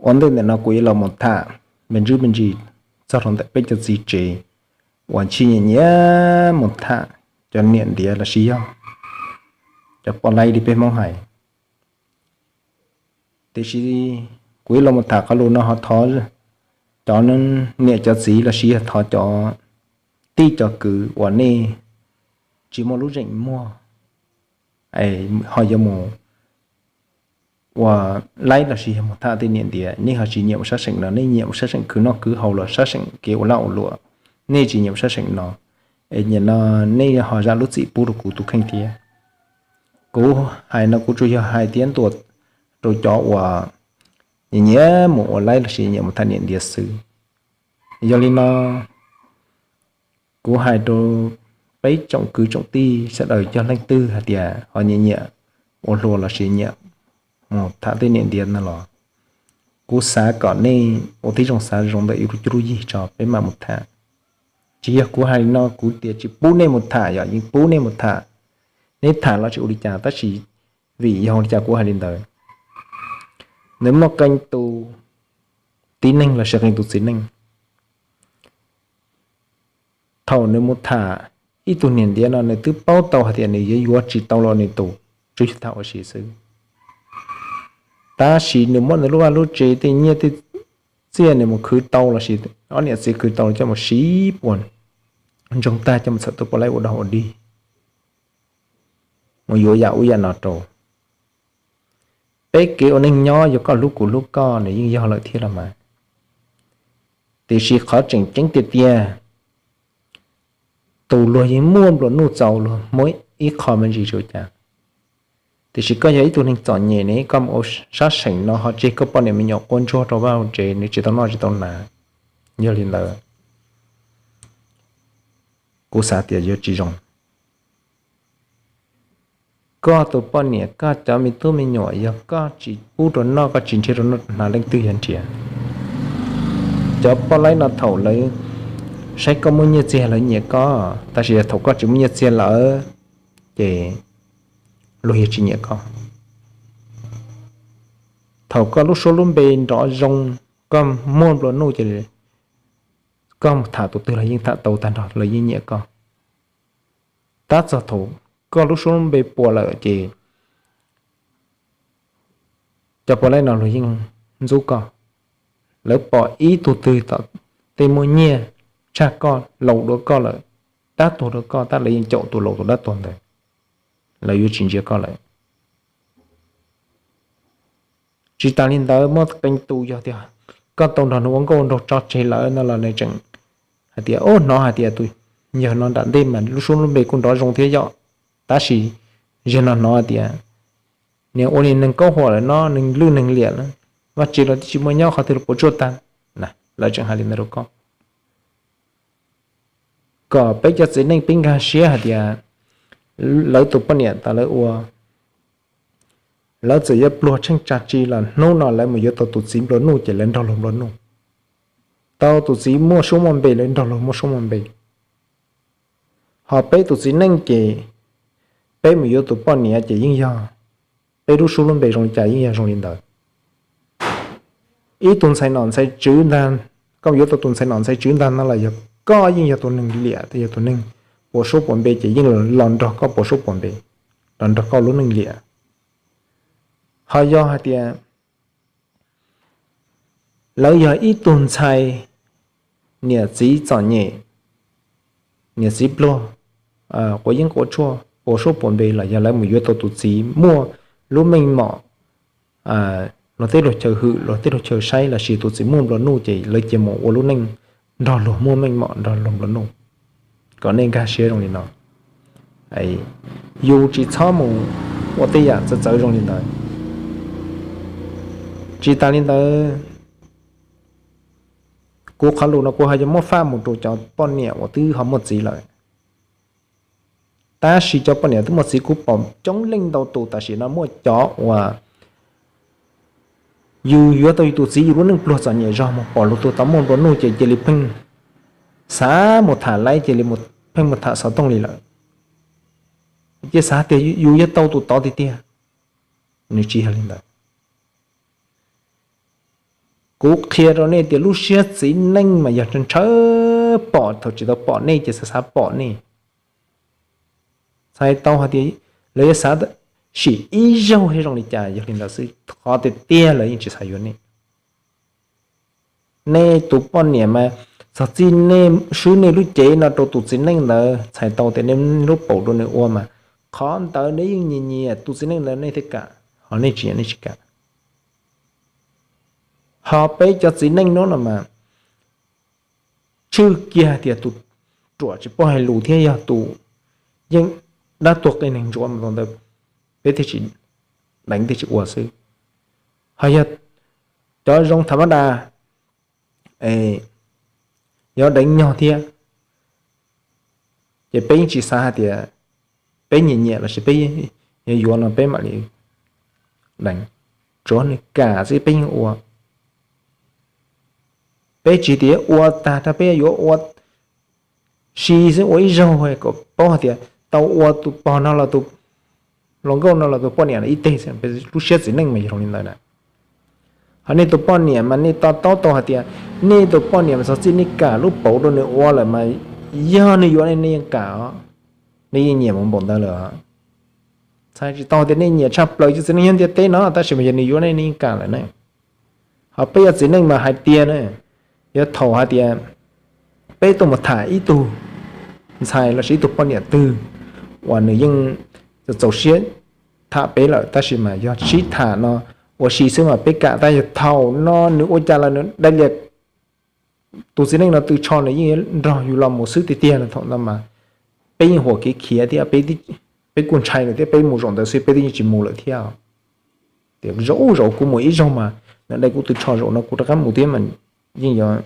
Ua ntej ntawm no kuv yuav los mus tham me ntsis me ntsis txog rau ntawm peb cov txiv tsev uas nyiam nyiam mus tham cov niam ntiav los sis yog cov poj laib li peb Hmoob hais. Tiam sis kuv yuav los mus tham qhov lus no ho thov cov niam cov txiv los sis yog thov cov tij cov kwv uas nej tsis muaj lub zeem muag ho yuav mus ua laib los sis yog mus tham tej niam ntiav, nej ho tsis nyiam ua sab seem no, nej nyiam ua sab seem khwv noj khwv haus los sab seem kev ua laj ua luam, nej tsis nyiam ua sab seem no, es nim no nej ho zam lub txim pub rau kuv tus kheej thiab. Kuv hais no kuv tsuas yog hais tiav ntuas rau cov uas nyiam mus ua laib los sis nyiam mus tham niam ntiav xwb. Yog li no, kuv hais rau peb tsoom kwv tsoom tij sawv daws cov leej twg hais tias ho nyiam nyiam ua hluas los sis nyiam mus tham tej niam ntiav no los, kuv xav kom nej ua tib zoo xav zoo ntawm ib lub cuj lub yig tso peb mam mus tham. Tsis yog kuv hais li no kuv tias tsis pub nej mus tham, yog yeej pub nej mus tham. Nej tham los tsis ua li cas tab sis vim yog li cas kuv hais li ntawd, nws muaj qee tus tib neeg los sis qee tus txiv neej, thaum nws mus tham ib tug niam ntiav no nws twb paub tau hais tias nws yuav yuav tsis tau los nws tus, tsuas yog tham ua si xwb. Tab sis nws muab nws lub vaj lub tsev tej nyiaj tej txiaj nws mus khwv tau los sis ob niam txiv khwv tau los coj mus sib puas ntsoog tag coj mus txhawm tus poj laib ua dog ua dig, mus yuav yam ub yam no rau. Peb kev ua neej nyob yog koj hlub kuv hlub koj nws yeej yog lawm thiab los mas. Tiam sis qhov tseem ceeb tiag tiag, tus luag yeej muaj nplua nuj txaus luag muab ib qho me ntsis tsis ua cas. Tiam sis koj yog ib tug neeg txom nyem ne koj mus ua sab seem no ho tseg koj poj niam me nyuam quav ntsuag rau vaj hauv tsev nws tsis tau noj tsis tau hnav. Yog li ntawd, kuv xav tias yuav tsis zoo. Koj tus poj niam koj cov me tub me nyuam yog koj tsis pub rau noj koj tsis nrhiav rau noj rau hnav leej twg yuav nrhiav? Cov poj laib no thaum lawv saib koj muaj nyiaj txiag lawv nyiam koj, tab sis thaum koj tsis muaj nyiaj txiag lawm ces luag yuav tsis nyiam koj. Thaum koj lub suab lub npe nrov zoo, koj muaj nplua nuj ces koj mus tham tus twg los yeej tham tau tag nrho lawv yeej nyiam koj. Tab txog thaum koj lub suab lub npe puas lawm ces cov poj laib no luag yeej ntxub koj. Lawv pom ib tug twg tom tej muaj nyiaj tshaj koj, laus dua koj lawm, dab tuag dua koj tab lawv yeej caum tus laus tus dab tuag ntawd, lawv yuav tsis ntsia koj lawm. Tsis tas li ntawd muaj qee tus yog tias koj tau nrog nws ua nkauj nraug tso tseg lawm no los nws tseem hais tias, ub, hnov hais tias tus yawg no nram ntej mas lub suab lub npe kuj nrov zoo thiab yom, tab sis yawg no hnov hais tias nws ua li neeg kaub huam lawm no, neeg lwj neeg liam lawm, vaj tse los twb tsis muaj nyob qhov twg los puas tsuaj tag. Lawv tseem hais li ntawd rau koj, kom peb cov txiv neej peb nkag siab hais tias lawv tus poj niam tas lawv ua, lawv txawm yuav pluag tsheej tsag tsi los hnub no lawv mus yuav tau tus txiv nplua nuj ces lawv nrog luag nplua nuj, tau tus txiv muaj suab muaj npe lawv nrog luag muaj suab muaj npe. Ho peb tus txiv neej ces peb mus yuav tus poj niam ces yeej yog peb lub suab lub npe zoo li cas yeej yog zoo li ntawd. Ib tug ntxhais nom ntxhais tswv ntag, koj mus yuav tau tus ntxhais nom ntxhais tswv ntag no los yog koj yeej yog tus neeg liam, yog tus neeg puas suab puas npe ces yeej los nrog koj puas suab puas npe, los nrog koj lub neej liam. Ho yog hais tias lawv yog ib tug ntxhais niam txiv txom nyem, niam txiv pluag, quav yeeb quav tshuaj puas suab puas npe los yog lawv mus yuav tau tus txiv muaj lub meej mom, luag tej luag chaw hwm luag tej luag chaw saib los sis tus txiv muaj nplua nuj ces lawv cia mus ua lub neej nrog luag muaj meej mom nrog luag nplua nuj. Kom nej nkag siab zoo li no, yus tsis txhob mus ua tej yam txawv txawv zoo li ntawd. Tsis tas li ntawd, kuv qhov lus no kuv ho yuav muab faj mus rau cov poj niam uas twb ho muaj txiv lawm. Tab sis cov poj niam twb muaj txiv kuv pom coob leej ntau tus tam sim no muaj cov uas yus yuav tau yus tus txiv yus lub neej pluag txom nyem zog mus pom luag tus tau muaj nplua nuj ces cia li pheej xav mus tham laiv, cia li pheej mus tham xov tooj li lawm, cia xav tias yus yuav tau tus tod tiag tiag. Nws tsis yog li ntawd. Kuv qhia rau nej tias lub siab txiv neej mas yog ntshaw pom, thaum tsis tau pom nej ces xav xav pom nej. Txhais tau hais tias lawv yuav xav sim ib zaug thiab zoo li cas, yog li ntawd xwb, qhov tiag tiag lawv yeej tsis xav yuav nej. Nej tus poj niam mas txog txij nej swb nej lub cev no rau tus txiv neej ntawd, txhais tau tias nej lub paum rau nws ua mas qhov ntawd nej yeej nyiam nyiam tus txiv neej ntawd nej thiaj kam, ho nej tsis nyiam nej tsis kam. Ho peb cov txiv neej no mas tshwj kiag tias tus ruam tsis paub hais lus thiab yog tus yeej dab tuag qi neeg ntsuav mus tau ntawd, peb thiaj tsis deev thiaj tsis ua xwb. Ho yog cov zoo tham ma da, yog deev nyog thiab, ces peb yeej tsis xav hais tias peb nyiam nyiam lossis peb yuav yuav no peb mam li deev, tsuav nws kam xwb peb yeej ua. Peb tsis tias ua tag rau peb yuav ua si xwb, ua ib zaug kom paub hais tias tau ua tus pog no los tus hluas nkauj no los tus poj niam no ib teg xwb, lub siab txiv neej mas yog li ntawd na. Ho nej tus poj niam mas nej to taub tau hais tias nej tus poj niam mas txog txij nej kam lub paum rau nws ua lawm mas yog nws yuav nej yeej kam os, nej yeej nyiam mus npaum ntawd lawm. Txhais tsis tau tias nej nyiam tshaj plaws cov txiv neej nyob ntiaj teb no tab sis mas yog nws yuav nej nej yeej kam lawm ne. Ho peb cov txiv neej mas hais tias ne, yog thaum hais tias peb tuaj mus tham ib tug ntxhais lossis ib tug poj niam twg uas nws yeej txaus siab tham peb lawm tab sis mas yog sib tham no ua si xwb mas peb kam, tab yog thaum no nws ua cas los nws dai lias tus txiv neej no tw tsho nws yeej nrog yus los mus xwb tiag tiag no, thaum ntawd mas peb yeej huam kev khiav thiab peb kuj ntshai nws thiab peb mus zaum ntawd xwb peb twb yeej tsis mus lawm thiab. Tias zaum zaum kuv mus ib zaug mas nws dai kuv tw tsho, zaum no kuv rov qab mus thiab mas yeej yuav,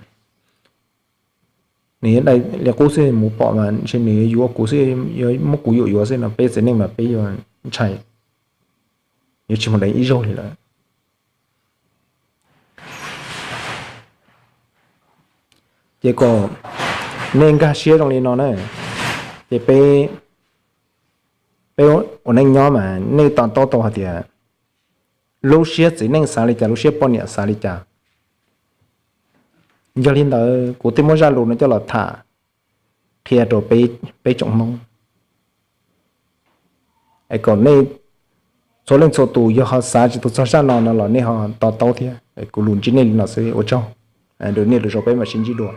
nws yuav dai li qub xwb, mus pom mas ntshe nws yuav yuav kuv xwb, yuav muab kuv yuam yuav xwb no peb txiv neej mas peb yuav ntshai, yuav tsis mus deev ib zaug li lawm. Ces kom nej nkag siab zoo li no na, ces peb, peb ua neej nyob mas nej to taub tau hais tias lub siab txiv neej xav li cas, lub siab poj niam xav li cas. Yog li ntawd kuv thiaj muab zaj lus no coj los tham qhia rau peb tsoom Hmoob, es kom nej txhua leej txhua tus yog ho xav tsis tau txog zaj no no los nej ho to taub thiab. Kuv lus ntsib nej li no xwb, ua tsaug. Nej lus zoo peb mam sib ntsib dua.